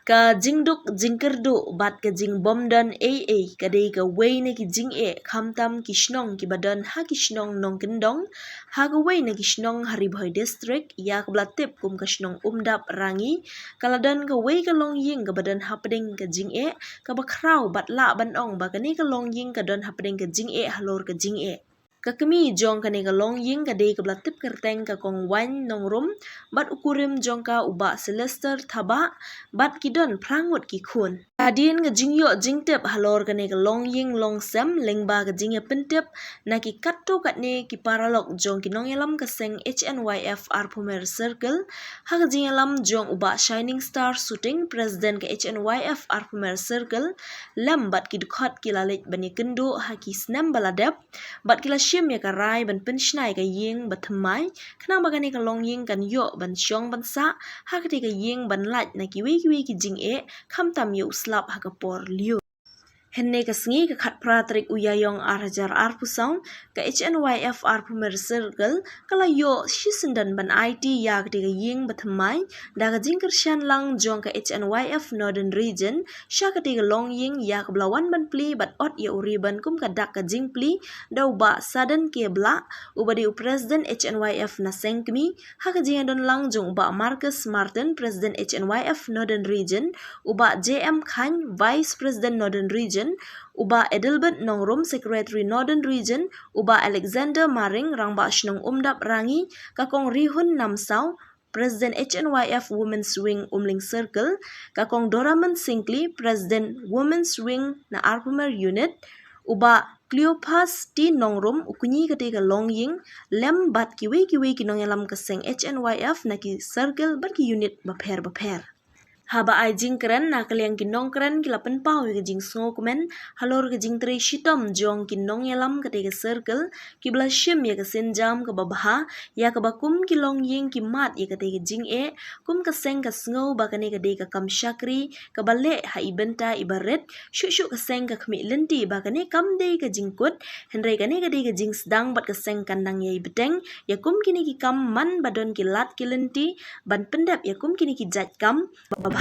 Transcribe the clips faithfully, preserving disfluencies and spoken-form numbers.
Ka jingduk jingkyrduh bad ka jingbym don ei ei ka dei kawei na ki jingeh khamtam ki shnong kiba don ha ki shnong nongkyndong, ha kawei na ki shnong ha Ri Bhoi District, ïa kaba la tip kum ka shnong Umdap Rangi, ka la don kawei ka longïing kaba don hapdeng ka jingeh kaba khraw bad lah ban ong ba kane ka longïing ka don hapdeng ka jingeh halor ka jingeh. Ka kmie jong kane ka longïing ka dei kaba la tip kyrteng ka Kong Waiñ Nongrum bad u kurim jong ka u Bah Sylvester Thabah bad ki don phra ngut ki khun. Hadien ka jingïoh jingtip halor kane ka longïing longsem lyngba ka jingïapyntip na ki katto katne ki paralok jong ki nongïalam ka seng H N Y F Arphew Mer Circle, ha ka jingïalam jong u Bah Shining Star Suting, President ka H N Y F Arphew Mer Circle, lem bad ki dkhot ki la leit ban ïakynduh ha ki snem ba la dep, bad ki la shim ïa ka rai ban pynshna ïa ka ïing ba thymmai, khnang ba kane ka longïing kan ïoh ban shong ban sah ha katei ka ïing ban lait na kiwei kiwei ki jingeh, khamtam ïa u slap ha ka por lyiur. Hynne ka sngi ka khatphra tarik u Ïaïong ar hajar arphew saw, ka H N Y F Arphew Mer Circle ka la ïoh shisyndon ban aiti ïa katei ka ïing ba thymmai da ka jingkyrshan lang jong ka H N Y F Northern Region sha katei ka longïing, ïa kaba la wan ban plie bad ot ïa u ribbon kum ka dak ka jingplie da u Bah Sadan K Blah, uba dei u President H N Y F na seng kmie, ha ka jingïadon lang jong u Bah Marcus Martin, President H N Y F Northern Region, u Bah J M Khaiñ, Vice President Northern Region, u Bah Adelbert Nongrum, Secretary Northern Region, u Bah Alexander Maring, Rangbah Shnong Umdap Rangi, ka Kong Rihun Namsaw, President H N Y F Women's Wing Umling Circle, ka Kong Doraman Syngkli, President Women's Wing na Arphew Mer Unit, u Bah Cleopas T Nongrum, u kñi katei ka longïing, lem bad kiwei kiwei ki nongïalam ka seng H N Y F na ki circle bad ki unit bapher bapher. Haba ai jingkren, na ka liang ki nongkren ki la pynpaw ïa ka jingsngewkmen halor ka jingtrei shitom jong ki nongïalam katei ka circle, kiba la shim ïa ka sienjam kaba bha ïa kaba kum ki longïing ki mad ïa katei ka jingeh, kum ka seng ka sngew ba kane ka dei ka kam shakri kaba leh ha i bynta iba rit, shuh shuh ka seng ka khmih lynti ba kane kam dei ka jingkut, hynrei kane ka dei ka jingsdang bad ka seng kan nang ïai bteng ïa kum kine ki kam man ba don ki lad ki lynti ban pyndep ïa kum kine ki jait kam ba bha.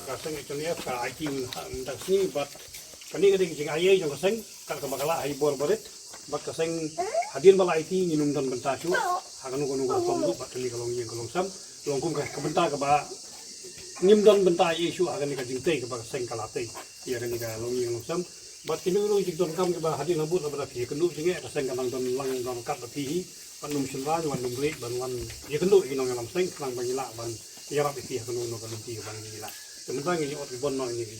Ka seng H N Y F ka aiti mynta ka sngi bad kane ka dei ka jingaiei jong ka seng, ka kaba ka lah ha i bor barit bad ka seng hadien ba la aiti ngim don bynta shuh ha kano kano ka rukom ruh bad kane ka longïing ka longsem, long kum ka bynta kaba ngim don bynta ei shuh ha kane ka jingtei kaba ka seng ka la tei ïa kane ka longïing longsem. Bad kine ruh ki jingdonkam kiba hadien habud lada phi ïakynduh jingeh, ka seng ka nang don lang don kat bad phi hi. Ban ym shynrang, ban ym rieh, ban wan ïakynduh ïa ki nongïalam seng khnang ba ngi lah ban ïarap ïa phi ha kano kano ka lynti kaba ngi lah. Te mynta ngi ot ribbon noh ïa ngi.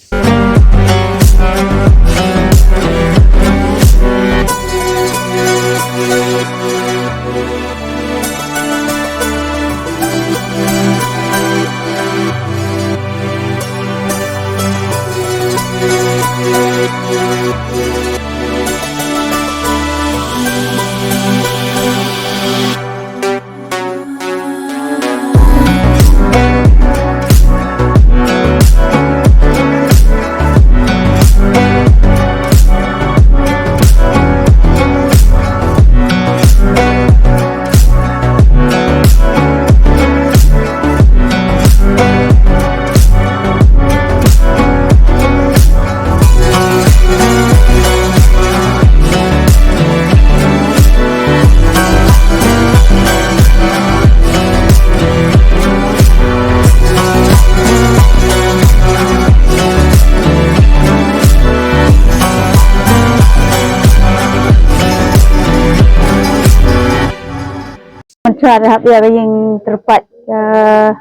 Mynta hap ïa ka ïing tyrpait, eh,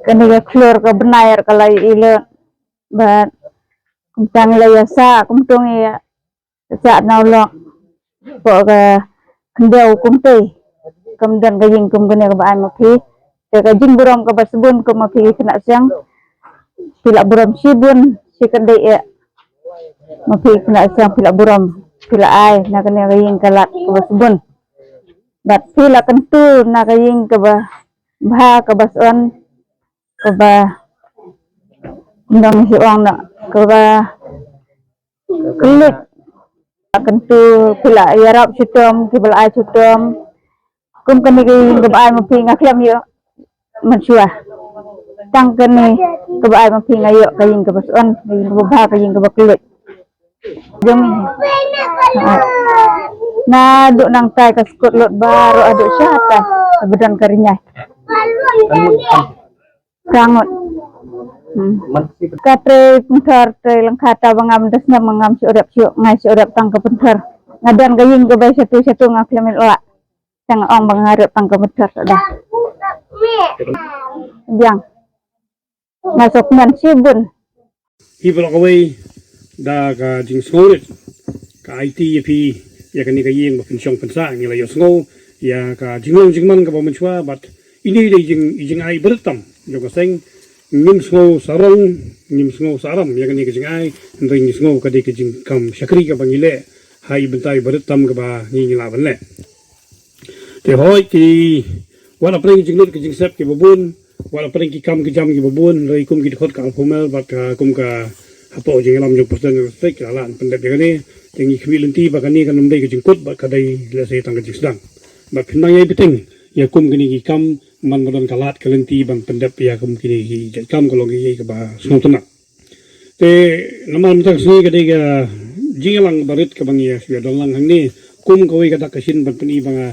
kane ka khlur ka bnai ka la ïoh lut. Bad kumta ngi la ïa sah, kumta ngi ïa sah na u lok. Pok ka khyndew kumta. Kam don ka ïing kum kane kaba ai ma phi. Te ka jingburom kaba sbun kum ma phi khynnah seng. Phi la burom shibun, shi kyndiah. Ma phi khynnah ïing phi la burom, phi la ai na kane ka ïing ka lad kaba sbun. Bad phi la kyntu na ka ïing kaba bha kaba sbun, kaba, nang hi ong na, kaba klik. Kyntu phi la ïarap shitom, kiba la ai shitom. Kum kane ka ïing kaba ai ma phi nga khlem ïoh mynshuwa. Tang kane kaba ai ma phi nga ïoh ka ïing kaba sbun, ka ïing kaba bha, ka ïing kaba klik. Jong nga. Naduh nangtai ka skut lut baroh haduh shatai. Ba don ka ri ngai. Ka ngut. Hmm. Ka trei pynthor, trei lyngkha, ta ba ngam da snem, ngam shu rep shu, ngai shu rep tang ka pynthor. Nga don ka ïing kaba shatu shatu, nga khlem lah. Tang ong ba nga rep tang ka pynthor da. Biang. Nga suk ngan shibun. Hi baroh kawei da ka jingsngewrit ka aiti ïa phi ïa kane ka ïing ba phin shong phin sah. Ngi la ïohsngew ïa ka jinglong jingman kaba mynshuwa, bad ine i dei jing, i jingai barit tam jong ka seng. Ngim sngew sarong, ngim sngew saram ïa kane ka jingai, hynrei ngi sngew ka dei ka jingkam shakri kaba ngi leh ha i bynta i barit tam kaba ngi, ngi lah ban leh. Te hooid, ki, wat la pyrshah ki jinglut ki jingsep kiba bun, wat la pyrshah ki kam ki jam kiba bun, hynrei kum ki dkhot ka Al Phumer bad ka, kum ka hapoh jingïalam jong President jong ka state, ki la lah pyndep ïa kane. Te ngi khmih lynti ba kane kan ym dei ka jingkut, bad ka dei lehse tang ka jingsdang. Bad phin nang ïai bteng ïa kum kine ki kam, man ba don ka lad ka lynti ban pyndep ïa kum kine ki jait kam, ka long kaei kaba sngewtynnat. Te namar mynta ka sngi ka dei ka jingïalang barit kaba ngi ïa shu ïa don lang hangne, kum kawei ka dak ka shin ban pyni ba nga,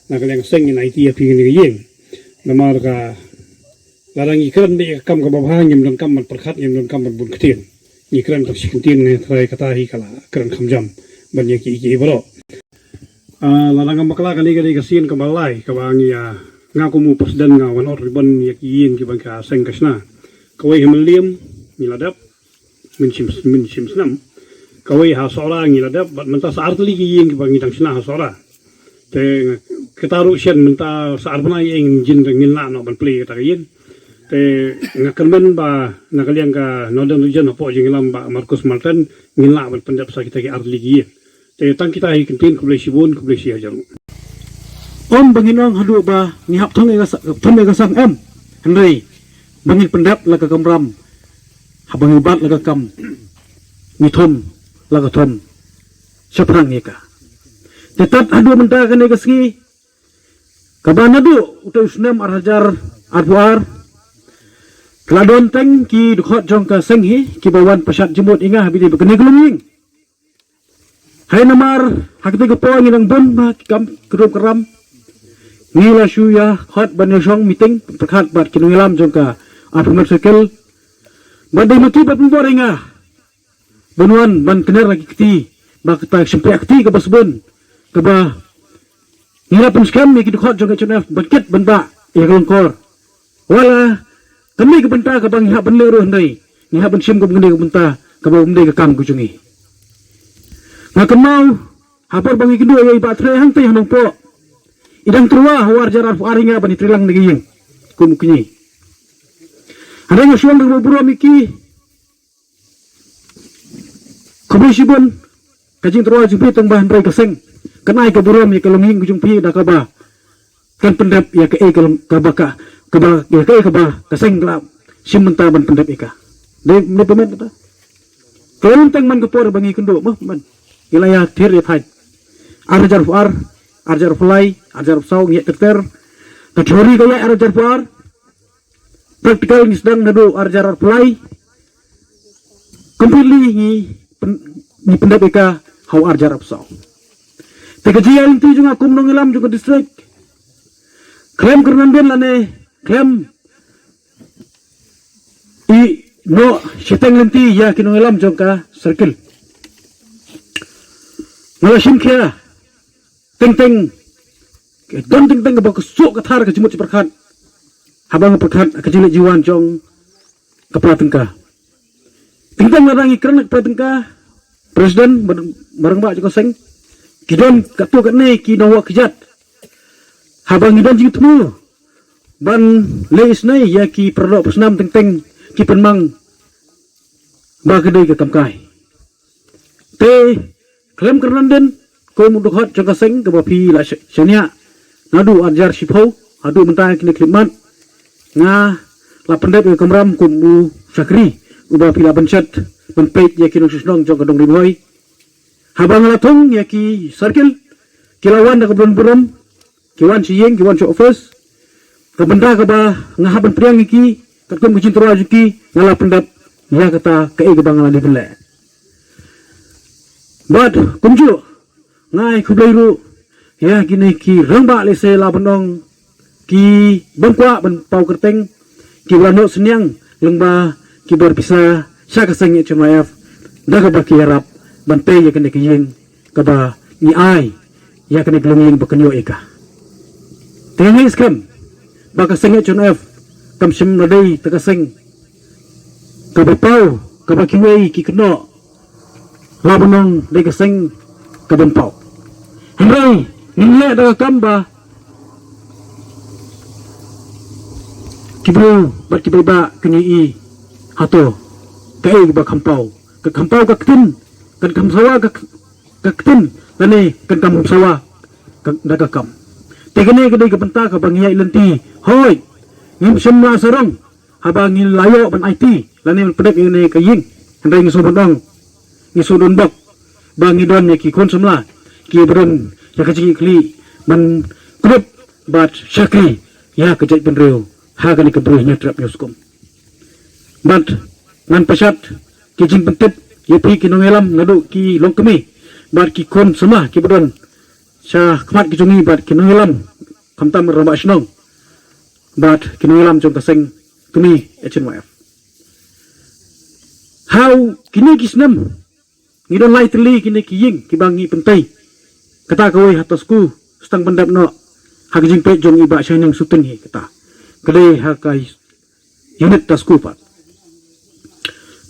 na ka liang seng, ngin aiti ïa phi kane ka ïing. Namar ka, lada ngi kren beit ïa ka kam kaba bha, ngim donkam ban pyrkhat, ngim donkam ban bun ktien. Ngi kren tang shi kyntien ne, trai kata hi ka la kren kham jam ban ïa ki, ki baroh. Ah, lada ngam bakla, kane ka dei ka sien kaba lai kaba ngi, ah, nga kum u president nga wan ot ribbon ïa ki ïing kiba ka seng ka shna. Kawei ha Mylliem ngi la dep, mynshem, mynshem snem. Kawei ha Sohra ngi la dep, bad mynta sa ar tylli ki ïing kiba ngi dang shna ha Sohra. Te kata ruh shen mynta sa ar bnai ïa ngin jin, ngin lah noh ban plie kata ka ïing. Te nga kyrmen ba na ka liang ka Northern Region hapoh jingïalam Bah Marcus Martin ngin lah ban pyndep sa kita ki ar tylli ki ïing. Te tang kita hi kyntien, khublei shibun, khublei shihajar. Ym ba ngin ong haduh ba ngi hap thung ïa ka sa-, thung ïa ka sang, em. Hynrei ba ngin pyndep la ka kamram, haba ngi bat la ka kam, ngi thung la ka thung shaphrang ïa ka. Te tad haduh mynta kane ka sngi, kaba naduh utai u snem ar hajar arphew ar, ka la don teng ki dkhot jong ka seng hi kiba wan pynshad jingmut ïa nga ha bynta ba kane ka longïing. Hai namar ha kata ka por ngi dang bun bha ki kam krum kram. Ngi la shu ïa khot ban ïa shong meeting pyrkhat bad ki nongïalam jong ka Upper Circle. Bad dei ma ki ba pynbor ïa nga ban wan ban kner ïa ki kti, ba kata shympriah kti kaba sbun, kaba ngi la pynskhem ïa ki dkhot jong ka H N F ban kit ban bah ïa ka longkor. Wat la kane ka bynta kaba ngi hap ban leh ruh, hynrei ngi hap ban shim kum kane ka bynta kaba ym dei ka kam ka jong ngi. Nga kynmaw ha por ba ngi kynduh ïa i Bah Tre hangtei ha Nongpoh, i dang tyrwa ha u ar hajar arphew ar ïa nga ban ïatreilang na ka ïing kum u kñi. Hynrei nga shu ong da kaba burom ïa ki, khublei shibun, ka jingtyrwa jong phi tang ba hynrei ka seng kan ai ka burom ïa ka longïing ka jong phi da kaba kan pyndep ïa kaei ka long, kaba ka, kaba, ïa kaei kaba ka seng ka la shim bynta ban pyndep ïa ka. Dei, dei pynmih kata. Ka long tang man ka por ba ngi kynduh, mo, man. Ngi la ïa thied ïa thait. Ar hajar arphew ar, ar hajar arphew lai, ar hajar arphew saw ngi ïa ter ter. Ka theory ka ïa ar hajar arphew ar. Practical ngi sdang naduh ar hajar arphew lai. Completely ngi pyn-, ngi pyndep ïa ka ha u ar hajar arphew saw. Te ka jingïaid lynti jong nga kum nongïalam jong ka district, khlem kyrnandien lane khlem ïehnoh shiteng lynti ïa ki nongïalam jong ka circle. Nga la shim khia teng teng, don teng teng kaba ka suk ka thar ka jingmut jingpyrkhat haba nga pyrkhat ka jingleit jingwan jong ka para tyngka. Teng teng lada ngi kren ka para tyngka, president, mar-, marwei jong ka seng, ki don katto katne ki nongwad kjat. Haba ngi don jingthmu ban leh isynei ïa ki paradoh parsnam, teng teng ki pynmang ba ka dei ka kam kai. Te khlem kyrdan dien, kum u dkhot jong ka seng kaba phi la shaniah naduh ar hajar shiphew haduh mynta kine khyllipmat, nga la pyndep ïa ka kamram kum u shakri uba phi la bynshet ban peit ïa ki nongshong shnong jong ka Dong Ri Bhoi. Haba nga la thung ïa ki circle, ki la wan da ka bun burom, ki wan sha ïing, ki wan sha office. Ka bynta kaba nga hap ban pdiang ïa ki katkum ka jingtyrwa jong ki, nga la pyndep ïa kata kaei kaba nga la dei ban leh. Bad kumjuh nga ai khublei ruh ïa kine ki rangbah, lehse la ban ong ki bym kwah ban paw kyrteng, ki ba la noh synñiang lyngba ki bor pisa sha ka seng H N Y F, da kaba ki ïarap ban tei ïa kane ka ïing kaba ngi ai ïa kane ka longïing ba kynjoh ïa ka. Te ngi skhem ba ka seng H N Y F kam shym la dei ta ka seng kaba paw, kaba kiwei ki kynnoh la ban ong dei ka seng ka bym paw. Hynrei ngin leh da ka kam ba ki briew bad ki paidbah kin ïohi hato kaei ba kham paw, ka kham paw ka ktien, kan kham sawa ka, ka ktien, lane kan kham sawa ka, da ka kam. Te kane ka dei ka bynta kaba ngi ïaid lynti. Hooid, ngim shym la sarong haba ngi la ïoh ban aiti lane ban pyndep ïa kane ka ïing. Hynrei ngi sngewbha ban ong, ngi sngewbha ban bok ba ngi don ïa ki khun samla kiba don ïa ka jingïakhlieh ban kdup bad shakri ïa ka jaitbynriew ha kane ka Bri Hynñiewtrep Hynñiewskum. Bad ngan pynshad ki jingpyntip ïa phi ki nongïalam naduh ki longkmie bad ki khun samla kiba don sha khmat ki jong ngi bad ki nongïalam khamtam rangbah shnong bad ki nongïalam jong ka seng kmie H N Y F. Ha kine ki snem ngi don lai tylli kine ki ïing kiba ngi pyntei. Kata kawei ha Tasku, sa tang pyndep noh ha ka jingpeit jong i Bah Shining Suting hi kata. Ka dei ha ka unit Tasku pat.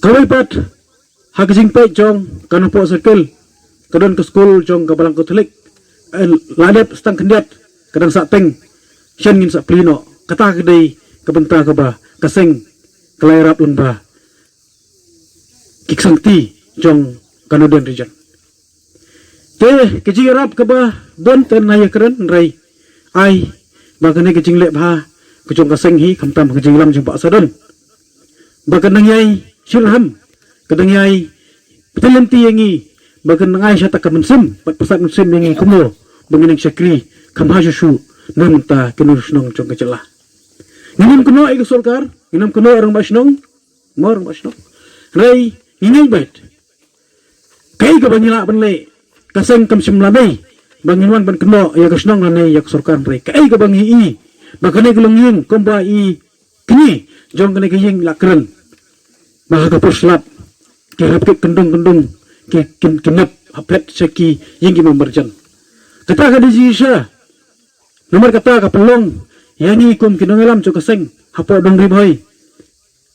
Kawei pat ha ka jingpeit jong ka Nongpoh Circle, ka don ka skul jong ka Balang Katholik. Eh, la dep sa tang khyndiat, ka dang sah teng, shen ngin sa plie noh. Kata ka dei ka bynta kaba ka seng ka la ïarap lyngba ki ksangti jong ka Northern Region. Te ka jingïarap kaba don te nga ïakren, hynrei ai ba kane ka jingleh bha ka jong ka seng hi, khamtam ka jingïalam jong Bah Sadon, ba kan nang ïai shitrhem, kan nang ïai pynlynti ïa ngi, ba kan nang ai shata ka mynsiem bad pyrsad mynsiem ïa ngi kumno ba ngin nang shakri kham bha shuh shuh na bynta ki nongshong shnong jong ka jylla. Ngin ym kynnoh ïa ka sorkar, ngin ym kynnoh ïa rangbah shnong, mo, rangbah shnong. Hynrei ngi ngeit beit kaei kaba ngi lah ban leh, ka seng kam shym la dei ba ngin wan ban kynnoh ïa ka shnong lane ïa ka sorkar, hynrei kaei kaba ngi i ba kane ka longïing kumba i kñi jong kane ka ïing la kren ba ha ka por slap ki hap ki kyndong kyndong ki kin, ki nep hapdeng sha ki ïing ki marjan. Kata ka dei shisha. Namar kata ka pynlong ïa ngi kum ki nongïalam jong ka seng hapoh Dong Ri Bhoi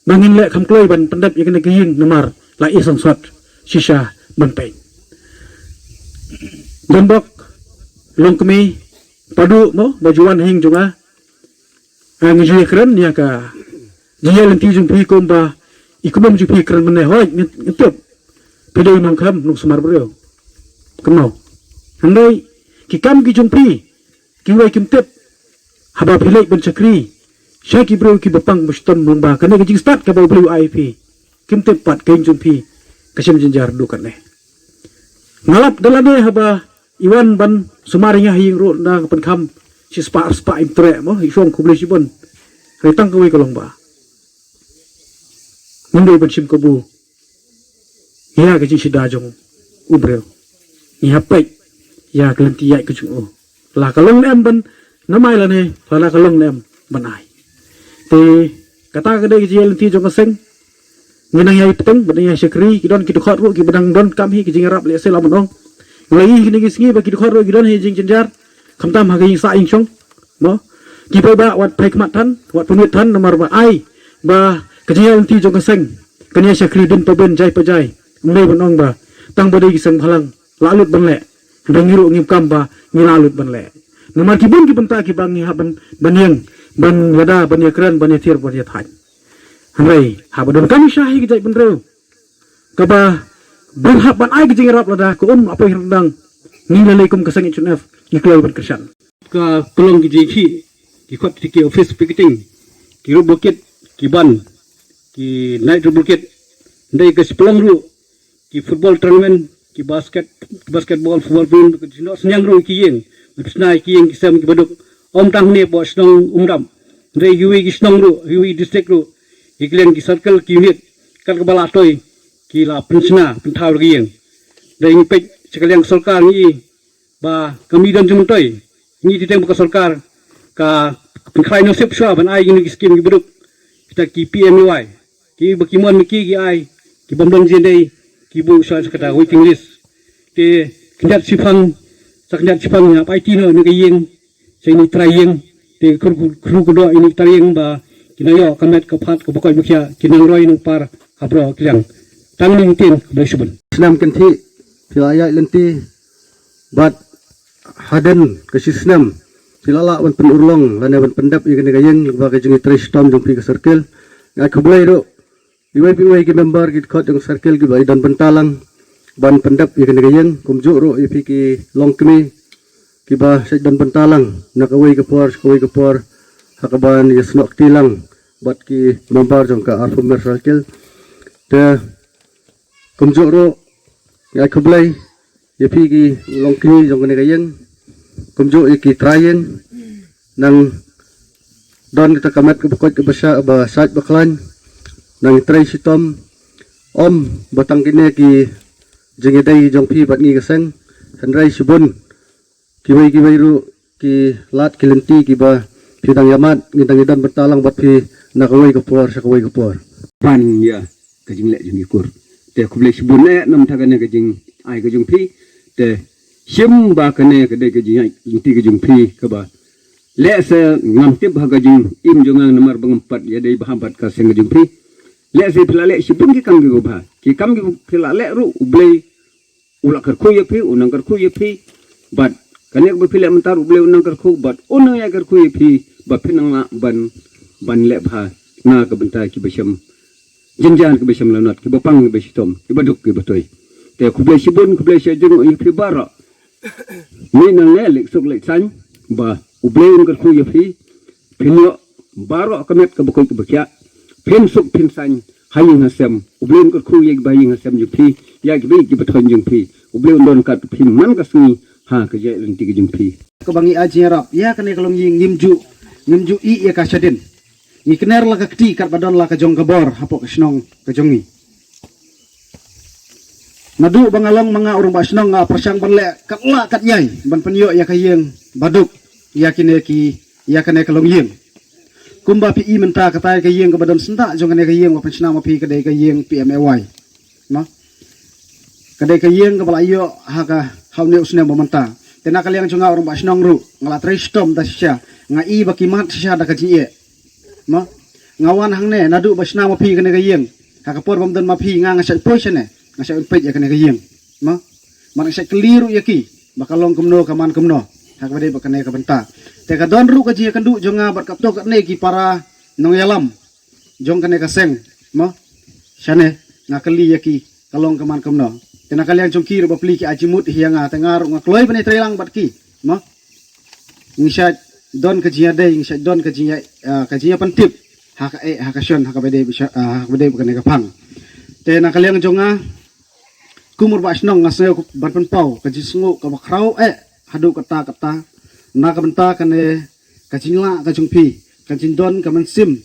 ba ngin leh kham kloi ban pyndep ïa kane ka ïing namar la i sangsot shisha ban peit. Donbok, longkmie, Padu, mo, ba ju wan ha ïing jong nga. Ah, ngi ju ïakren ïa ka jingïaid lynti jong phi kumba i kumba jong phi kren mynne, hooid ngi, ngi tip phi dei nongkhlem nongsumar briew. Kumno? Hynrei ki kam ki jong phi kiwei kim tip haba phi leit ban shakri sha ki briew kiba pang ba shitom, lyngba kane ka jingstad kaba U Blei u ai ïa phi. Kim tip pat ka ïing jong phi ka shem jynjar haduh katne. Nga lap da lade haba i wan ban sumar ïa nga ha ïing ruh, nga pynkham shispah arspah im treh, mo, i shong khublei shibun. Hynrei tang kawei ka long ba ngim dei ban shim kabu ïa ka jingshida jong u briew. Ngi hap peit ïa ka lynti ïaid ka jong u, la ka long ne em ban namar lane la ka long ne em ban ai. Te kata ka dei ka jingïaid lynti jong ka seng. Ngi nang ïai bteng, ba nang ïai shakri, ki don ki dkhot ruh kiba dang donkam hi ka jingïarap, lehse la mynno. Ngi la ïohi kine ki sngi ba ki dkhot ruh ki don hi jingjynjar, khamtam ha ka ïing sah ïing shong, mo. Ki paidbah wat phai khmat than, wat pynwit than, namar ba ai ba ka jingïaid lynti jong ka seng kan ïai shakri dien pa dien, jai pa jai. Ym dei ban ong ba tang ba dei ki seng bhalang la lut ban leh, hynrei ngi ruh ngim kam ba ngi la lut ban leh. Namar ki bun ki bynta kiba ngi hap ban, ban ïeng, ban ïada, ban ïakren, ban ïathir, ban ïathait. Hynrei haba donkam shisha hi ka jaitbynriew kaba Ban hap ban ai ka jingïarap lada ka um la poi ryndang, ngi lei lei kum ka seng H N F ngi kloi ban kyrshan. Ka ka long ki jingkhih, ki khot ki office picketing, ki road blockade, ki ban, ki night road blockade. Ndei ka splang ruh, ki football tournament, ki basket, ki basketball, football tournament, ki sniang ruh ki ïing, ki sniang ki ïing ki sem ki baduk. Ym tang ne ba shnong Umrap, ndei kiwei ki shnong ruh, kiwei district ruh, ki kylliang ki circle ki unit, kat kaba la toi, ki la pynshna pynthaw ki ïing. Ndei ngi peit sha ka liang sorkar ngi ba ka mi don jingmyntoi. Ngi ti teng ba ka sorkar ka pynkhlaiñ nosip shuwa ban ai ïa ki skim ki baduk, kita ki P M A Y, ki ba ki mon ki ki ai, ki bym don jingdei, ki buh shuwa sa kata waiting list. Te khyndiat shipang, sa khyndiat shipang ïa pai ti no ne ka ïing, sa ini trai ïing. Te kru kru kru kudo ini trai ïing ba ki nang ïoh ka met ka phat ka bakoi bakhiah, ki nang roi nang par ha bro kylliang. Tang ni tin khublei shibun. Snam kynthih, phi la ïaid lynti bad hadien ka shi snem phi la lah ban pynurlong lane ban pyndep ïa kane ka ïing lyngba ka jingïatreitom jong phi ka circle. Nga ai khublei ruh iwei pa iwei ki member ki dkhot jong circle kiba i don bynta lang ban pyndep ïa kane ka ïing, kumjuh ruh ïa phi ki longkmie kiba shait don bynta lang na kawei ka por sha kawei ka por ha kaban ïasnoh kti lang bad ki member jong ka arphew mer circle. Te kumjuh ruh nga ai khublei ïa phi ki longkmie jong kane ka ïing, kumjuh ïa ki trai ïing, nang don kita ka met kaba koit kaba sha ba sait ba khlaiñ, nang trei shitom, ym ba tang kine ki jingïadei jong phi bad ngi ka seng, hynrei shibun kiwei kiwei ruh ki lad ki lynti kiba phi dang ïamad, ngi dang ïadon bynta lang bad phi na kawei ka por sha kawei ka por. Ban ïa ka jingleh jong ki kur. Te khublei shibun eh namar kane ka jingai ka jong phi. Te shim ba kane ka dei ka jingai jong phi kaba leh sa ngam tip ha ka jingim jong nga namar ba ngam pat ïadei bha bad ka seng ka jong phi. Leh sa phi la leh shibun ki kam kiba bha. Ki kam kiba phi la leh ruh U Blei u la kyrkhu ïa phi, u nang kyrkhu ïa phi. Bad kane ba phi leh mynta U Blei u nang kyrkhu bad u nang ïa kyrkhu ïa phi ba phin nang lah ban ban leh bha na ka bynta kiba shem jynjar kiba shem lanot, kiba pang kiba shitom, kiba duk kiba toi. Te khublei shibun, khublei shibun ïa phi baroh. Ngi nang leh lek suk lek saiñ ba U Blei un kyrkhu ïa phi. Phin ïoh baroh ka met kaba koit kaba khiah. Phin suk phin saiñ ha ïing ha sem. U Blei un kyrkhu ïa kiba ha ïing ha sem jong phi, ïa kiba ïeit kiba thoh jong phi. U Blei un don kat phi man ka sngi ha ka jingïaid lynti ka jong phi. Kaba ngi ai jingïarap ïa kane ka longïing ngim ju, ngim ju ïeh ïa ka shadien. Ngi kner la ka kti katba don la ka jong ka bor hapoh ka shnong ka jong ngi. Naduh ba nga long ma nga u rangbah shnong nga pyrshang ban leh kat lah kat ïai ban pynïoh ïa ka ïing baduk ïa kine ki, ïa kane ka longïing. Kumba phi i mynta kata ka ïing kaba don syndah jong kane ka ïing ba pynshna ma phi ka dei ka ïing P M A Y. No? Ka dei ka ïing kaba la ïoh ha ka ha une u snem ba mynta. Te na ka liang jong nga u rangbah shnong ruh nga la trei shitom da shisha, nga i ba ki mad shisha da ka jingeh. Mo? Nga wan hangne naduh ba shna ma phi kane ka ïing. Ha ka por bym don ma phi nga nga shait poi shane, nga shait peit ïa kane ka ïing. Mo? Man nga shait kylli ruh ïa ki ba ka long kumno ka man kumno ha kaba dei ba kane ka bynta. Te ka don ruh ka jingïakynduh jong nga bad kato katne ki para nongïalam jong kane ka seng. Mo? Shane nga kylli ïa ki ka long ka man kumno. Te na ka liang jong ki ruh bapli ki ai jingmut hi ïa nga, te nga ruh nga kloi ban ïatreilang bad ki. Mo? Ngi shait don ka jingïadei, ngi shait don ka jingïa, ah, ka jingïapyntip ha ka eh ha ka shon ha kaba dei ba sha, ah, ha kaba dei ba kane ka phang. Te na ka liang jong nga kum u rangbah shnong nga sngew ban pynpaw ka jingsngew kaba khraw eh haduh katta katta na ka bynta kane ka jinglah ka jong phi, ka jingdon ka mynsiem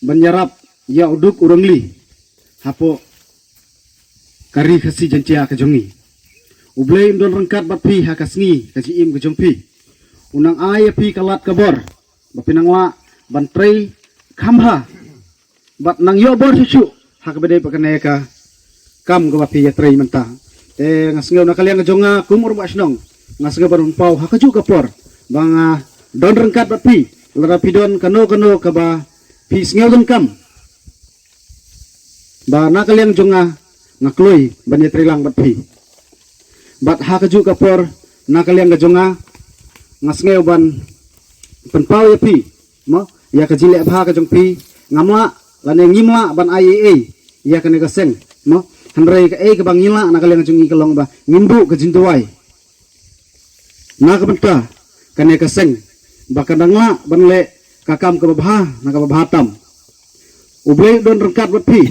ban ïarap ïa u duk u rangli hapoh ka ri Khasi Jaiñtia ka jong ngi. U Blei un don ryngkat bad phi ha ka sngi ka jingim ka jong phi. Un nang ai ïa phi ka lad ka bor ba phin nang lah ban trei kham bha bad nang ïoh bor shuh shuh ha kaba dei ba kane ka kam kaba phi ïatrei mynta. Te nga sngew na ka liang ka jong nga kum u rangbah shnong nga sngew ban pynpaw ha kajuh ka por ba nga don ryngkat bad phi lada phi don kano kano kaba phi sngew donkam. Ba na ka liang jong nga nga kloi ban ïatreilang bad phi. Bad ha kajuh ka por na ka liang ka jong nga nga sngew ban pynpaw ïa phi, mo, ïa ka jingleh bha ka jong phi. Ngam lah lane ngim lah ban ai ei ei ïa kane ka seng, mo. Hynrei kaei kaba ngi lah na ka liang jong ngi ka long ba ngin buh ka jingduwai na ka bynta kane ka seng ba kan dang lah ban leh ka kam kaba bha na kaba bha tam. U Blei u don ryngkat bad phi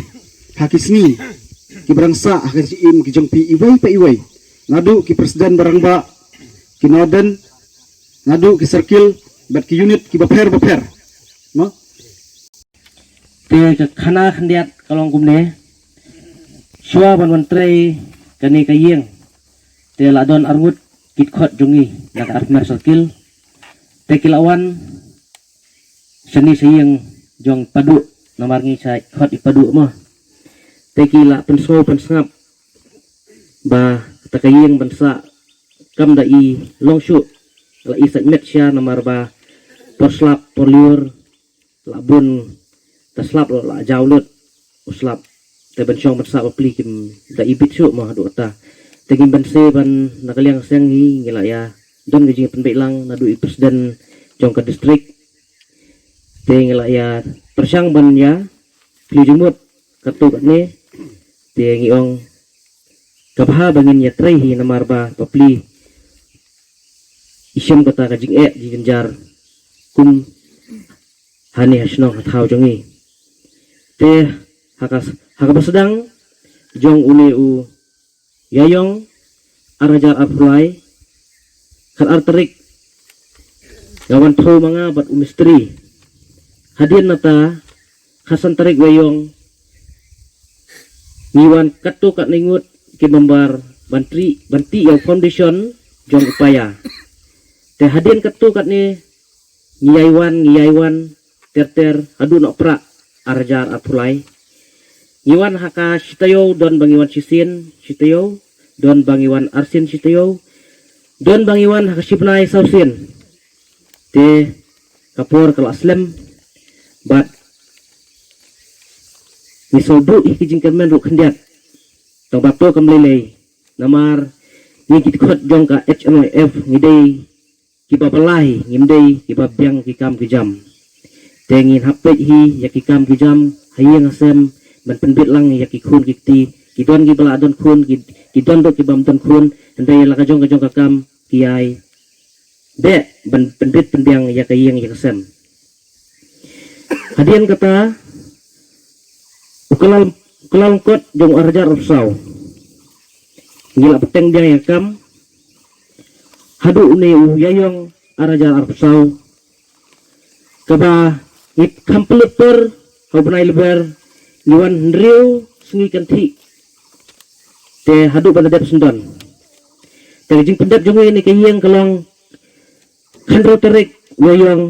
ha ki sngi kiba dang sah ha ka jingim ki jong phi iwei pa iwei, naduh ki president ba rangbah, ki nodan, naduh ki circle bad ki unit kiba pher ba pher. No? Te ka khana khyndiat ka long kumne. Shuwa ban wan trei kane ka ïing, te la don arngut ki dkhot jong ngi na ka Armel Circle. Te ki la wan shane sha ïing jong Padu, namar ngi sha khot i Padu mo. Te ki la pynsngew pynsngap ba kata ka ïing ban sah kam da i long shuh, la i sait met sha, namar ba por slap por lyiur la bun, ta slap la jaw lut u slap. Te ban shong ban sah bapli kim da i bit shuh mo haduh kata. Te ngim banse ban na ka liang seng hi ngi la ïa don ka jingpynbeit lang naduh i president jong ka district. Te ngi la ïa pyrshang ban ïa plie jingmut katto katne. Te ngi ong ka bha ba ngin ïa trei hi, namar ba bapli i shem kata ka jingeh jingjynjar kum hane ha shnong ha thaw jong ngi. Te ha ka, ha kaba sdang jong une u Ïaïong ar hajar arphew lai, khatar tarik nga wan thew ma nga bad u mistri. Hadien nata khatsan tarik Ïaïong ngi wan katto katne ngut ki member ban tih, ban tih ïa u foundation jong u paia. Te hadien katto katne ngi ïai wan, ngi ïai wan ter ter haduh noh prah ar hajar arphew lai. Ngi wan ha ka shi taïew don ba ngi wan shisien shi taïew, don ba ngi wan arsien shi taïew, don ba ngi wan ha ka shi bnai saw sien. Te ka por ka la slem bad ngi sngewbha ïa ki jingkyrmen ruh khyndiat. Tang ba to kam lei lei, namar ngi ki dkhot jong ka H N Y F ngi dei kiba bylla hi, ngim dei kiba biang ki kam ki jam. Te ngin hap peit hi ïa ki kam ki jam ha ïing ha sem ban pynbit lang ïa ki khun ki kti, ki don kiba la don khun, ki, ki don ruh kibym don khun, hynrei la ka jong ka jong ka kam ki ïai beh ban pynbit pynbiang ïa ka ïing ïa ka sem. Hadien kata u kylla, u kylla lyngkot jong u ar hajar arphew saw ngi la bteng biang ïa ka kam haduh une u Ïaïong ar hajar arphew saw, kaba ngi kham pynlut por ha u bnai Lber, ngi wan hynriew sngi kynthih. Te haduh ban da dep syndon. Te ka jingpyndep jong ngi ïa kane ka ïing ka long khathynriew tarik Ïaïong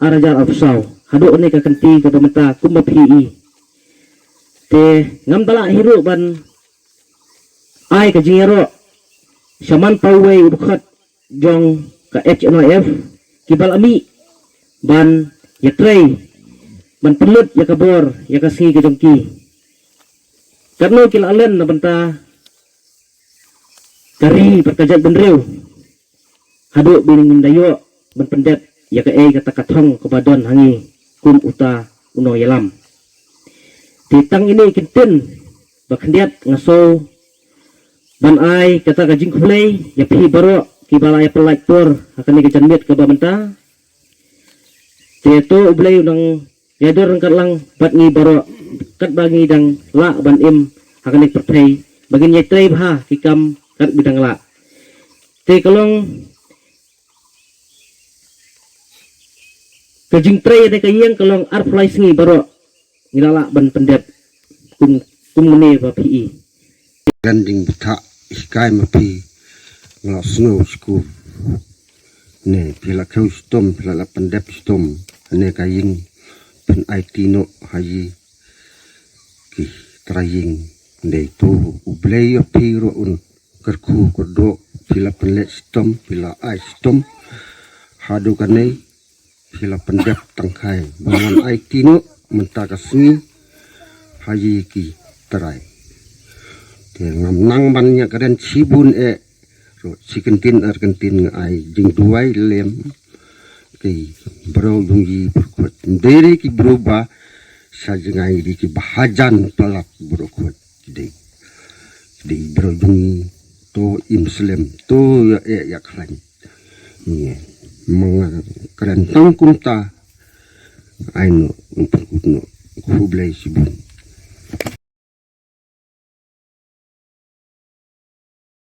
ar hajar arphew saw. Haduh kane ka kynti kaba mynta kumba phi i. Te ngam da lah hi ruh ban ai ka jingïaroh sha man pa uwei u dkhot jong ka H N Y F kiba la mih ban ïatrei ban pynlut ïa ka bor ïa ka sngi ka jong ki. Katno ki la len na bynta ka ri bad ka jaitbynriew. Haduh ba ngin da ïoh ban pyndep ïa kaei kata ka thong kaba don ha ngi kum uta u nongïalam. Te tang ine ki ktien ba khyndiat nga sngew ban ai kata ka jingkhublei ïa phi baroh kiba la ïa pynlait por ha kane ka janmiet kaba mynta. Te to U Blei u nang ïadon ryngkat lang bad ngi baroh katba ngi dang lah ban im ha kane ka pyrthei, ba ngin ïatrei bha ki kam katba dang lah. Te ka long ka jingtrei ïa kane ka ïing ka long arphew lai sngi baroh ngi la lah ban pyndep kum, kum ne ba phi i. Kan ding btha hikai ma phi nga la sngew skur. Ne phi la khew shitom, phi la lah pyndep shitom ne ka ïing, phin aiti noh ha ïing ki trai ïing. Dei to U Blei ïa phi ruh un kyrkhu kyrdoh, phi la pynleh shitom, phi la ai shitom. Haduh kane phi la pyndep tang khai ba ngan aiti noh mynta ka sngi ha ïing ki trai. Te ngam nang ban ïakren shibun eh ruh, shi kyntien ar kyntien nga ai jingduwai lem ki briew jong ngi baroh khuid. Dei re ki briew ba sha jngai, dei kiba hajan palat baroh khuid ki dei. Dei bro jong ngi, to im slem, to ïa ïa ïa khlaiñ. Ngi ma nga kren tang kumta. Ai no, un pynkut no. Khublei shibun.